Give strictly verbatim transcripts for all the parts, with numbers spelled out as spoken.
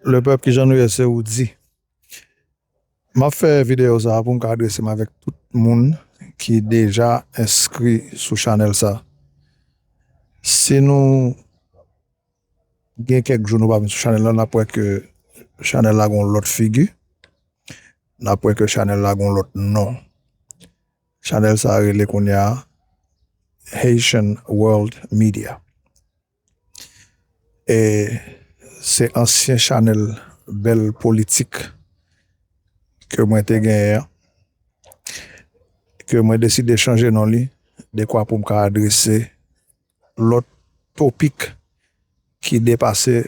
Lepèp, kijan nou ye, se Roody. M ap fè videyo sa a pou m ka adrese m avèk tout moun ki deja enskri sou chanèl sa. Si nou gen kèk jou nou pa vin sou chanèl la, n ap wè ke chanèl la gon lòt figi. N ap wè ke chanèl la gon lòt non. Chanèl sa a rele kounye a Haitian World Media. E se ansyen chanèl bèl politik ke mwen te genyen an, ke mwen deside chanje non li, dekwa pou m ka adrese lòt topik ki depase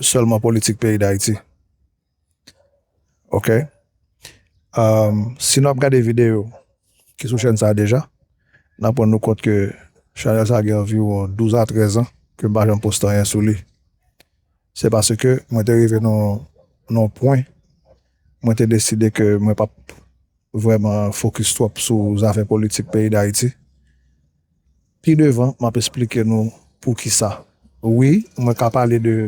sèlman politik peyi Dayiti. Oke? Um, si nou ap gade videyo ki sou chèn sa a deja, n ap rann nou kont ke chanèl sa a gen anviwon douz a trèz an ke m pa janm poste anyen sou li. Se paske mwen te rive nan, nan yon pwen, mwen te deside ke mwen p ap vrèman fokis twòp sou zafè politik peyi Dayiti. Pi devan, m ap esplike nou poukisa. Wi, mwen ka pale de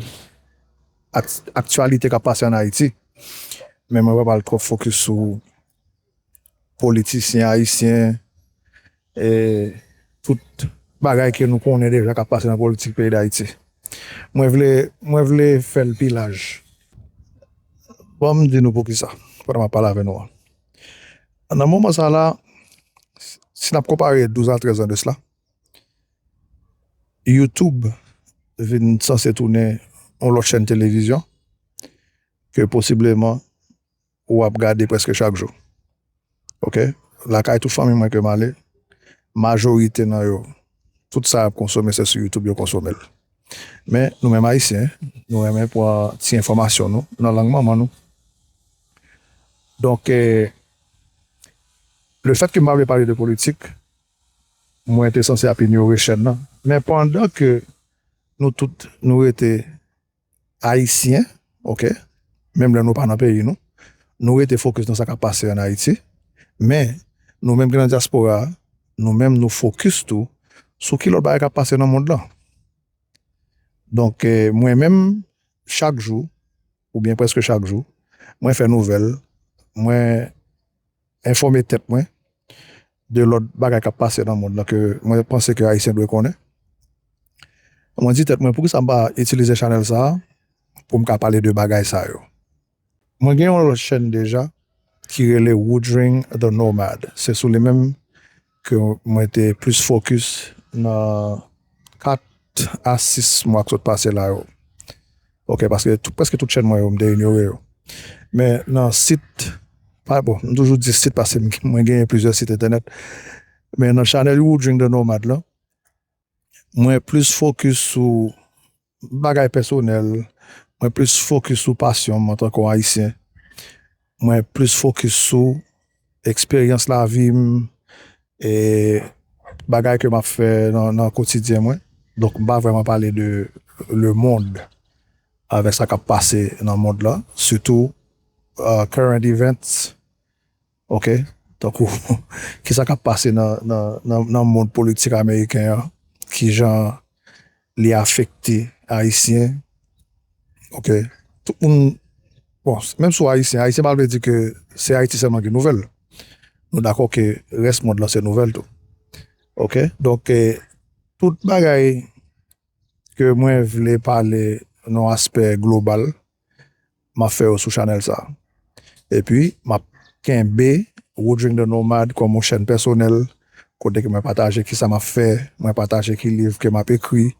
ak-, aktyalite k ap pase ann Ayiti, men mwen pa pral twòp fokis sou politisyen ayisyen, e tout bagay ke nou konnen deja k ap pase nan politik peyi Dayiti. Mwen vle, mwen vle fè l pi laj. Ban m di nou poukisa, pandan m ap pale avè nou an. Nan moman sa la, si n ap konpare douz a trèz an de sila, YouTube vin sanse tounen yon lòt chèn televizyon ke posibleman ou ap gade prèske chak jou. Oke? Lakay tout fanmi mwen ke m ale, majorite nan yo, tout sa y ap konsome, se sou YouTube yo konsome l. Men, nou menm Ayisyen, nou renmen pran ti enfòmasyon nou nan lang manman nou. Donk, eh, lefètke m pa vle pale de politik, mwen te sanse ap inyore chèn nan. Men pandan ke nou tout, nou rete Ayisyen, oke, menm lè nou pa nan peyi nou, nou rete fokis nan sa k ap pase ann Ayiti, men nou menm ki nan dyaspora a, nou menm nou fokis tou sou ki lòt bagay k ap pase nan mond lan. Donk, eh, mwen menm, chak jou, oubyen prèske chak jou, mwen fè nouvèl, mwen enfòme tèt mwen de lòt bagay k ap pase nan mond lan ke mwen panse ke Ayisyen dwe konnen. Mwen di tèt mwen, poukisa m pa itilize chanèl sa a pou m ka pale de bagay sa yo? Mwen gen yon lòt chèn deja ki rele Woodring the Nomad. Se sou li menm ke mwen te plis fokis nan kat a sis mwa k sot pase la yo. Oke, paske tout, prèske tout chèn mwen yo, m te inyore yo. Men nan sit, pa, bon, m toujou di sit paske m, mwen genyen plizyè sit entènèt. Men nan chanèl Woodring the Nomad la, mwen plis fokis sou bagay pèsonèl, mwen plis fokis sou pasyon m antanke yon Ayisyen, mwen plis fokis sou eksperyans lavi m, e bagay ke m ap fè nan, nan kotidyen mwen. Donk, m pa vrèman pale de lemonn avèk sa k ap pase nan mond lan, sitou, uh, current events, oke? Tankou, kisa k ap pase nan, nan, nan, nan mond politik ameriken an, kijan li afekte Ayisyen, oke? Tout moun, bon, menm si w Ayisyen, Ayisyen pa vle di ke se Ayiti sèlman ki nouvèl. Nou dakò ke rès mond lan se nouvèl tou. Oke? Donk, eh, tout bagay ke mwen vle pale nan yon aspè global, m ap fè yo sou chanèl sa. Epi, m ap kenbe Woodring the Nomad kòm yon chèn pèsonèl, kote ke mwen pataje kisa m ap fè, mwen pataje ki liv ke m ap ekri,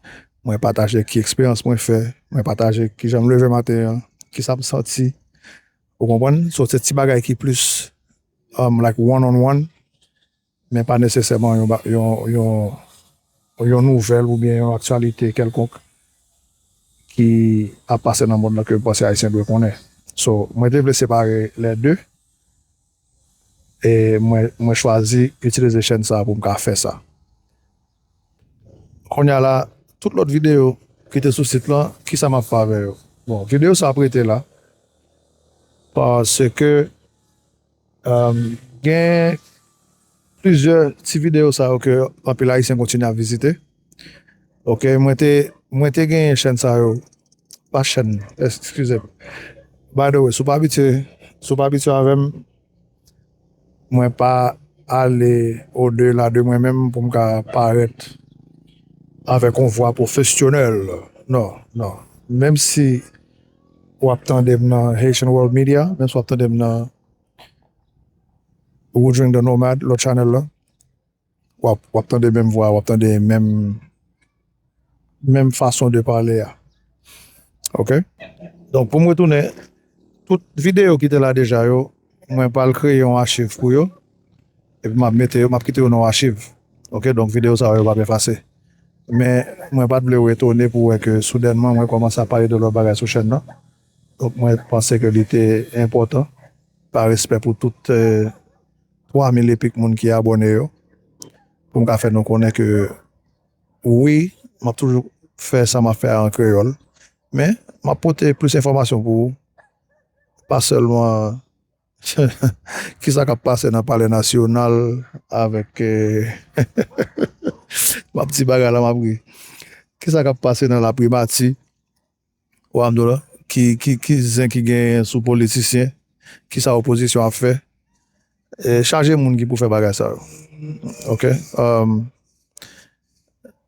mwen pataje ki eksperyans mwen fè, mwen pataje kijan m leve maten an, kisa m santi. Ou konprann? So, se ti bagay ki plis, um, like one on one, men pa nesesèman yon, ba- yon, yon, yon nouvèl oubyen yon aktyalite kèlkonk ki ap pase nan mond lan ke m panse Ayisyen dwe konnen. So, mwen te vle separe lè de, e mwen, mwen chwazi itilize chèn sa pou m ka fè sa. Kounye a la, tout lòt videyo ki te sou sit lan, kisa m ap fè avè yo? Bon, videyo sa ap rete la, paske, um, gen plizyè ti videyo sa yo ke anpil Ayisyen kontinye ap vizite. Oke, mwen te, mwen te genyen chèn sa yo pa chèn, eskize m. By the way, si w pa abitye, si w pa abitye avè m, mwen pa ale odela de mwen menm pou m ka parèt avèk yon vwa pwofesyonèl. Non, non. Menm si w ap tande m nan Haitian World Media, menm si w ap tande m nan Woodring the Nomad, lòt chanèl la, w ap, w ap tande menm vwa, w ap tande menm, menm fason de pale a. Oke? Donk, pou m retounen, tout videyo ki te la deja yo, mwen pral kreye yon achiv pou yo. Epi m ap mete yo, m ap kite yo nan yon achiv. Oke? Donk, videyo sa yo p ap efase. Men, mwen pa t vle w etone pou w wè ke soudènman, mwen kòmanse ap pale de lòt bagay sou chèn nan. Donk, mwen panse ke li te enpòtan, pa respè pou tout, eh, twa mil epik moun ki abòne yo, pou m ka fè nou konnen ke wi, m ap toujou fè sa m ap fè a an kreyòl, men m ap pote plis enfòmasyon pou ou, pa sèlman kisa k ap pase nan Palè Nasyonal avèk, eh, m ap di bagay la, m ap ri. Kisa k ap pase nan laprimati, Wa m di w la, ki, ki, ki zen ki genyen sou politisyen, kisa opozisyon ap fè. E chaje moun ki pou fè bagay sa yo. Oke? Um,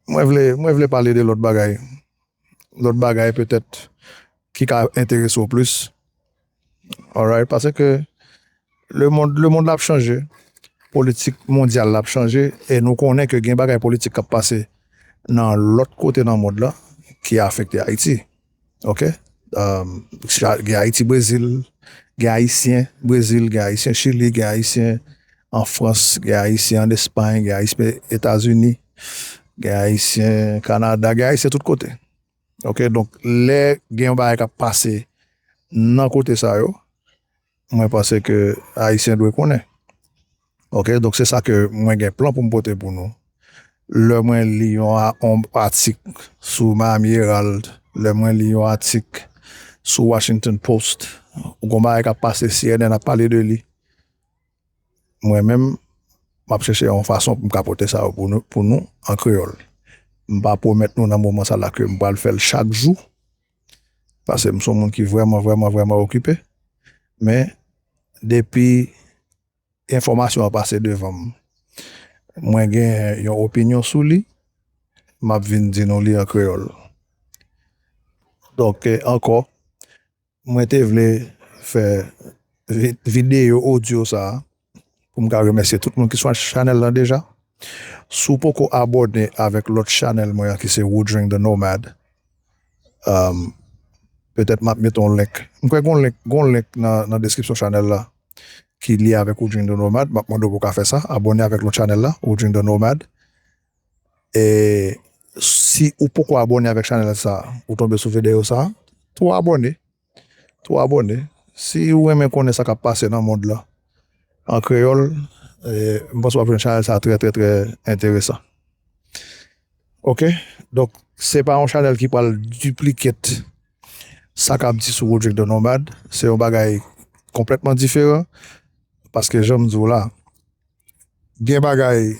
mwen vle, mwen vle pale de lòt bagay. Lòt bagay petèt ki ka enterese w plis. Alright? Paske lemond, lemond la ap chanje. Politik mondyal la ap chanje. E nou konnen ke gen bagay politik k ap pase nan lòt kote nan mond la ki afekte Ayiti. Oke? Um, gen Ayiti Brezil, gen Ayisyen Brezil, gen Ayisyen Chili, gen Ayisyen an Frans, gen Ayisyen an Espay, gen Ayisyen Etazini, gen Ayisyen Kanada, gen Ayisyen tout kote. Oke? Donk, lè gen yon bagay k ap pase nan kote sa yo, mwen panse ke Ayisyen dwe konnen. Oke? Donk, se sa ke mwen gen plan pou m pote pou nou. Lè mwen li yon a-, yon atik sou Miami Herald, lè mwen li yon atik sou Washington Post, ou gon bagay k ap pase, C N N ap pale de li. Mwen menm, m ap chèche yon fason pou m ka pote sa yo pou nou, pou nou, an kreyòl. M pa pwomèt nou nan moman sa la ke m pral fè l chak jou, paske m se yon moun ki vrèman, vrèman, vrèman okipe. Men, depi enfòmasyon an pase devan m, mwen gen yon opinyon sou li, m ap vin di nou li an kreyòl. Donk, eh, ankò, mwen te vle fè vi-, videyo odyo sa a pou m ka remèsye tout moun ki sou chanèl la deja. Si w poko abòne avèk lòt chanèl mwen an ki se Woodring the Nomad, um, petèt m ap mete yon link. M kwè gon link, gon link nan, nan deskripsyon chanèl la ki lye avèk Woodring the Nomad. M ap mande w pou w ka fè sa. Abòne avèk lòt chanèl la, Woodring the Nomad. E si ou poko abòne avèk chanèl sa, ou tonbe sou videyo sa, tou abòne. Tou abòne. Si ou renmen konnen sa k ap pase nan mond lan an kreyòl, e, m panse w ap jwenn chanèl sa trè, trè, trè enteresan. Oke? Donk, se pa yon chanèl ki pral duplicate sa k ap di sou Rodrigue the Nomad. Se yon bagay konplètman diferan. Paske, jan m di w la, gen bagay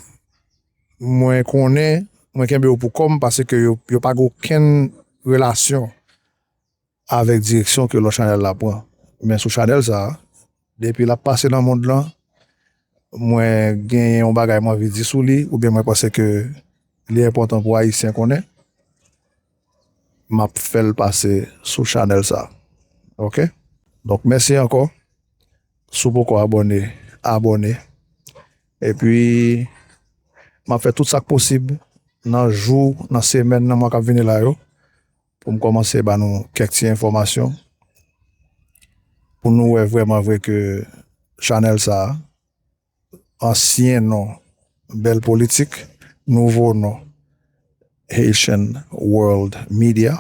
mwen konnen, mwen kenbe yo pou kò m, paske yo, yo pa gen okenn relasyon avèk direksyon ke lòt chanèl la pran. Men sou chanèl sa a, depi l ap pase nan mond lan, mwen genyen yon bagay mwen anvi di sou li, oubyen mwen panse ke li enpòtan pou Ayisyen konnen, m ap fè l pase sou chanèl sa a. Oke? Donk, mèsi ankò. Si w poko abòne, abòne. Epi, m ap fè tout sa k posib nan jou, nan semèn, nan mwa k ap vini la yo, pou m kòmanse ba nou kèk ti enfòmasyon, pou nou wè vrèman vre ke chanèl sa a, ansyen non Bèl Politik, nouvo non Haitian World Media,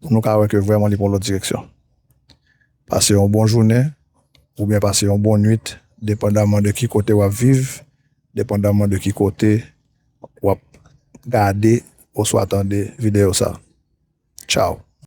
pou nou ka wè ke vrèman li pran lòt direksyon. Pase yon bon jounen, oubyen pase yon bon nwit, depandaman de ki kote w ap viv, depandaman de ki kote w ap gade oswa tande videyo sa. Tchaw.